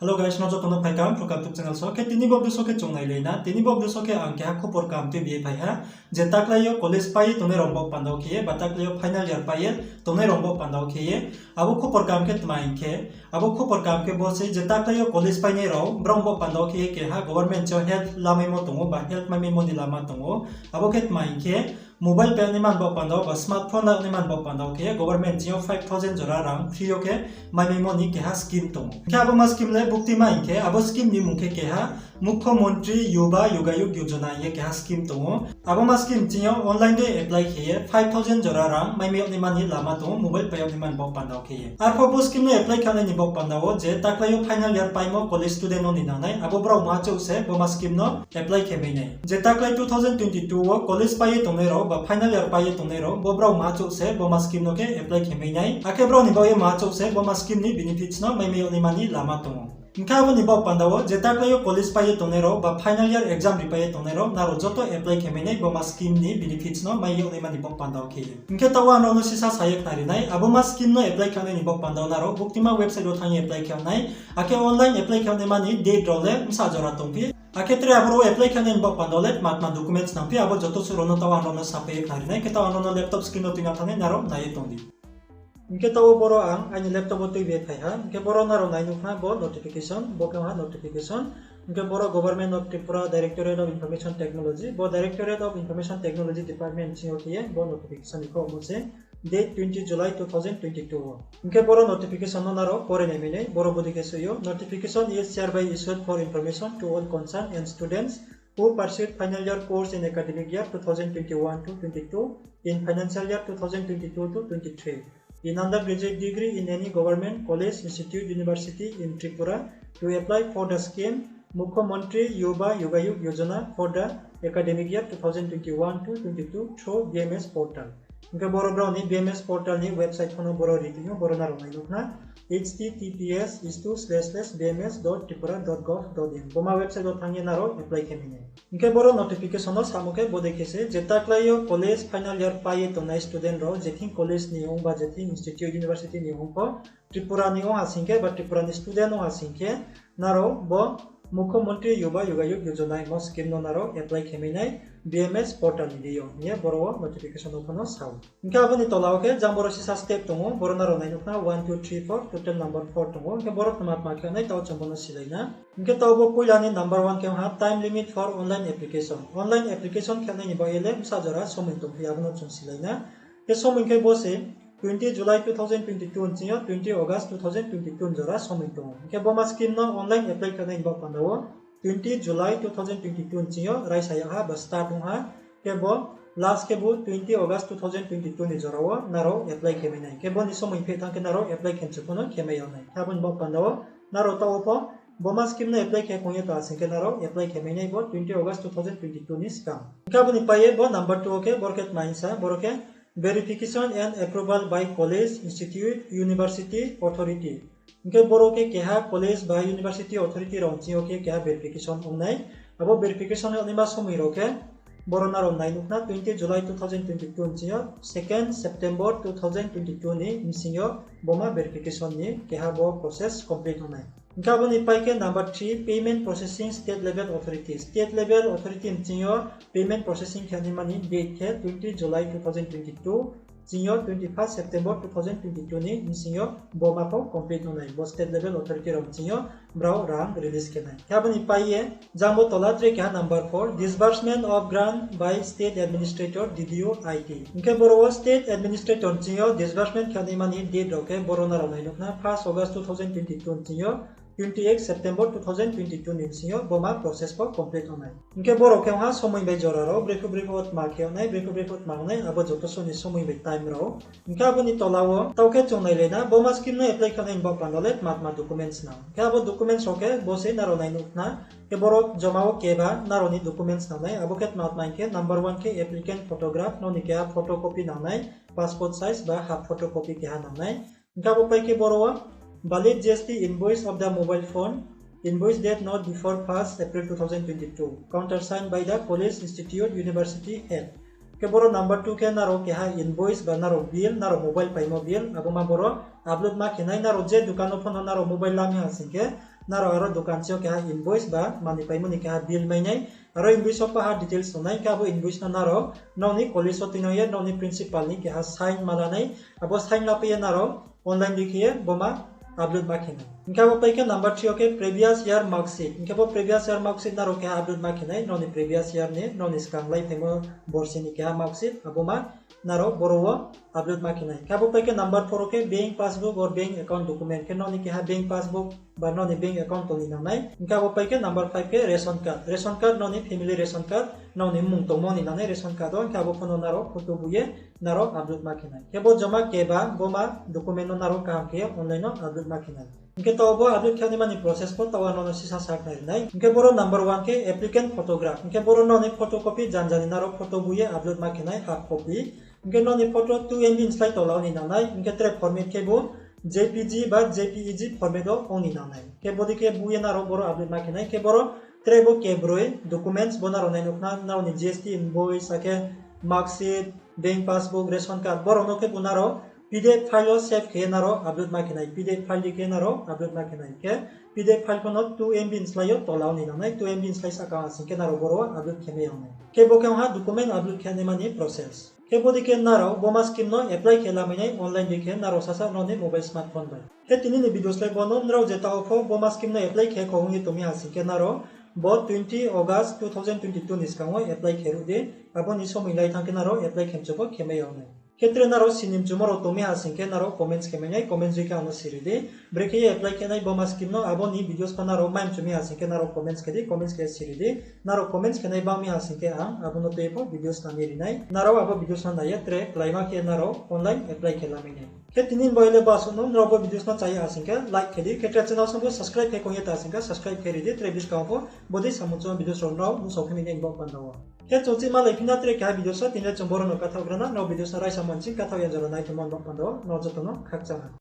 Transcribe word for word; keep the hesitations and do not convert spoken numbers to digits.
Hello guys, no joto no phaikam Prokham YouTube channel so. Khe tini bo video so khe chung nailai na. Tini bo video so khe ang keha khupor kaham tuibi ye phai ha. Je taklái yo college pai ye tongnai rao bo panda wo khe ye, ba taklái yo final year pai ye tongnai rao bo panda wo khe ye. Abo khupor kaham khe tma hing khe, abo khupor kaham khe bo se je taklái yo college painai rao, brao bo panda wo khe ye keha government ching yo help lamaimo tong ou, ba help maimaimo ni lama tong ou. Abo khe tma hing khe, mobile pai yag naima ni bo panda wo, ba smartphone la yag naima ni bo panda wo khe government ching yo five thousand jora rang free yo khe maimaimo ni keha scheme tong ou. Khe abo ma scheme le buktima hing khe, abo scheme ni mung khe keha Mukhyamantri Yuva Yogayug Yojana hing ye keha scheme tong ou. Abo ma scheme ching yo online dei apply khe ye five thousand jora rang maimai yag naima ni lama tong ou, mobile pai yag naima ni bo panda wo khe ye. Arphuh bo scheme no apply khe nai ni bo panda wo je taklái yo final year paimo college student no ni nang nai, abo brao ma chouh se bo ma scheme no apply khe mai nai. Je taklái two thousand twenty two wo college pai ye tongnai rao ba final year pai ye tongnai rao, bo brao ma chouh se bo ma scheme no khe apply khe mai nai. Akhe brao ni baoh ye ma chouh se bo ma scheme ni benefits no maimai yag naima ni lama tong ou. Hing khe abo ni bo panda wo je taklái yo college pai ye tongnai rao ba final year exam ri pai ye tongnai rao, nrao joto apply khe mai nai bo ma scheme ni benefits no mai yag naima ni bo panda wo khe ye. Hing khe taoh wo ang nrao no sisa sa ye khnari nai, abo ma scheme no apply khe nai ni bo panda wo nrao buktima website wo thanng ye apply khe nai, akhe online apply khe naima ni date rao le bsa jora tongphi. Akhe tre aboro wo apply khe nai ni bo panda wo le tma tma documents nangphi, abo joto suh rao no taoh wo ang nrao no sapai ye khnari nai, khe taoh wo ang nrao no laptop screen wo tuinang thanng nai, nrao nai ye tong di. Hing khe taoh wo boro ang aini laptop wo tuibi ye phai ha. Hing khe boro nrao nai nuh khna bo notification, bo khe ha notification. Hing khe boro Government of Tripura, Directorate of Information Technology, bo Directorate of Information Technology Department ching yo khe ye bo notification ni kaohmo se, date twenty July two thousand twenty two wo. Hing khe boro notification no nrao pore nai mai nai, boro bodei khe soi ou, notification is hereby issued for information to all concerned and students who pursued final year course in academic year two thousand twenty-one to twenty-two, in financial year two thousand twenty-two to twenty-three, in undergraduate degree in any government college, institute, university in Tripura to apply for the scheme Mukhyamantri Yuva Yogayug Yojana for the academic year two thousand twenty-one to twenty-two through B M S portal. Hing khe boro brao ni B M S portal ni website pho no boro ri tong ou, boro nrao nai nuh khna, H T T P S is two slash slash B M S dot tripura dot gov dot in. Bo ma website wo thanng ye nrao apply khe mai nai. Hing khe boro notification no samo khe bodei khe se, je taklái yo college final year pai ye tongnai student rao, je thing college ni ong ba je thing institute, university ni ong pho, Tripura ni ong ha sing khe ba Tripura ni student ong ha sing khe, nrao bo Mukhyamantri Yuva Yogayug Yojana hingmo scheme no nrao apply khe mai nai B M S portal ni deing yo hing ye boro wo notification no pho no sa ou. Hing khe abo ni tola wo khe jang boro sisa step tong ou, boro nrao nai nuh khna one, two, three, four, total number four tong ou. Hing khe boro tma tma khe nai taoh chung bo no silai na. Hing khe taoh bo poila ni number one khe ha time limit for online application. Online application khe nai ni baoh ye le bsa jora somoi tongphi, abo no chung silai na. Khe somoi khe bo se twenty July two thousand twenty-two ni ching yo twenty August two thousand twenty-two ni jora somoi tong ou. Hing khe bo ma scheme no online apply khe nai ni baoh panda wo twenty July two thousand twenty-two ni ching yo raisa yag ha ba start ong ha. Khe bo last khe bo twenty August two thousand twenty-two ni jora wo nrao apply khe mai nai. Khe bo ni somoi pheh thanng khe nrao apply khe mchu pho no khe mai yag nai. Khe abo ni baoh panda wo nrao taoh wo pho bo ma scheme no apply khe khong ye tong ha sing khe nrao apply khe mai nai bo twenty August two thousand twenty-two ni skang. Hing khe abo ni pai ye bo number two wo khe boro khe tma hing sa, boro khe verification and approval by college, institute, university authority. Hing khe boro khe keha college ba university authority rao ni ching yo khe keha verification ong nai. Abo verification yag naima somoi rao khe boro nrao nai nuh khna twenty July two thousand twenty-two ni ching yo second September two thousand twenty-two ni bsing yo bo ma verification ni keha bo process complete ong nai. Hing khe abo ni pai khe number three, payment processing state level authority. State level authority ni ching yo payment processing khe naima ni date khe twenty July two thousand twenty-two, ching yo twenty-first September two thousand twenty-two ni bsing yo bo ma pho complete ong nai, bo state level authority rao ni ching yo brao rang release khe nai. Khe abo ni pai ye jang bo tola tre keha number four, disbursement of grant by state administrator, D D O, I T. Hing khe boro wo state administrator ni ching yo disbursement khe naima ni date rao khe boro nrao nai nuh khna first August two thousand twenty-two ni ching yo twenty-eight September two thousand twenty-two ni bsing yo bo ma process pho complete ong nai. Hing khe boro khe ong ha somoi bai jora rao, brephuh brephuh wo tma khe ong nai, brephuh brephuh wo tma ong nai, abo joto suh ni somoi bai time rao. Hing khe abo ni tola wo taoh khe chung nailai na, bo ma scheme no apply khe nai ni baoh panda le tma tma documents nang. Hing khe abo documents rao khe bo se nrao nai nuh khna. Khe boro joma wo keba nrao ni documents nang nai, abo khe tma tma hing khe number one khe applicant photograph, nrao ni keha photocopy nang nai, passport size ba half photocopy keha nang nai. Hing khe abo pai khe boro wo valid G S T invoice of the mobile phone, invoice date not before first April two thousand twenty-two, countersigned by the college, institute, university, head. Khe boro number two khe nrao keha invoice ba nrao bill, nrao mobile paimo bill, abo ma boro upload ma khe nai, nrao je dukan no pho no nrao mobile lam ya sing khe, Nrao aro dukan sing yo keha invoice ba manoi paimo ni keha bill mai nai. Aro invoice wo paha details tong nai, hing khe abo invoice no nrao nrao ni college wo tuinang ye nrao ni principal ni keha sign ma la nai. Abo sign lapai ye nrao online dei khe ye bo ma upload ma khe nai. Hing khe abo pai khe number three yo khe previous year marksheet. Hing khe bo previous year marksheet nrao keha upload ma khe nai, nrao ni previous year ni, nrao ni skang lai phaimo borsi ni keha marksheet, abo ma nrao boro wo upload ma khe nai. Hing khe abo pai khe number four wo khe bank passbook or bank account document, khe nrao ni keha bank passbook ba nrao ni bank account tong ni nang nai. Hing khe abo pai khe number five khe ration card. Ration card, nrao ni family ration card, nrao ni mmung tongmo ni nang nai ration card wo, hing khe abo pho no nrao photo bu ye nrao upload ma khe nai. Khe bo joma keba, bo ma document no nrao kaham khe ye online no upload ma khe nai. Hing khe taoh bo upload khe naima ni process pho taoh ang nrao no sisa sakhnari nai. Hing khe boro number one khe applicant photograph. Hing khe boro nrao ni photocopy janja ni nrao photo bu ye upload ma khe nai, half copy. Hing khe nrao ni photo two M B ni slái tola ong ni nang nai. Hing khe tre format khe bo J P G ba J P E G format wo ong ni nang nai. Khe bodei khe bu ye nrao boro upload ma khe nai. Khe boro tre bo kebroi documents bo nrao nai nuh khna, nrao ni G S T invoice, akhe marksheet, bank passbook, ration card, borao no khe bo nrao P D F file wo save khe ye nrao upload ma khe nai, P D F file dei khe nrao upload ma khe nai. Khe P D F file pho no two M B ni slái yo tola ong ni nang nai, two M B ni slái sahka ong ha sing khe nrao boro wo upload khe mai ya nai. Khe bo khe ong ha document upload khe naima ni process. Khe bodei khe nrao bo ma scheme no apply khe lamai nai online dei khe nrao sasa nrao ni mobile smartphone bai. Khe tini ni video slái bo no, nrao je taoh pho bo ma scheme no apply khe kho ong ye tong mi ha sing khe nrao bo twenty August two thousand twenty two ni skang wo apply khe ruh di, abo ni somoi lai thanng khe nrao apply khe mchu pho khe mai ya nai. Khe tre nrao sini mchumo rao tong mi ha sing khe nrao comments khe mai nai, comments dei khe ang no siri di. Brekhe ye apply khe nai bo ma scheme no, abo ni videos pho nrao mai mchu mi ha sing khe nrao comments khe di, comments khe siri di. Nrao comments khe nai bang mi ha sing khe ang abo no tei pho videos nani ri nai. Nrao abo videos no nai ye tre kláima khe nrao online apply khe lamai nai. Khe tini ni bo le basuh no, nrao bo videos no chá ya ha sing khe like khe di, khe tre channel song bo subscribe khe kong ye ta sing khe subscribe khe ri di, tre buskang pho bodei samung chong videos rao nrao nuhsao khe mi nai bo panda wo. Khe chung chih malai phi na tre keha videos wo, tini le chung boro no kathaoh gra na, nrao videos no raisa manching kathaoh ya jora nai tongmo bo panda wo, nrao joto no khakchang ha.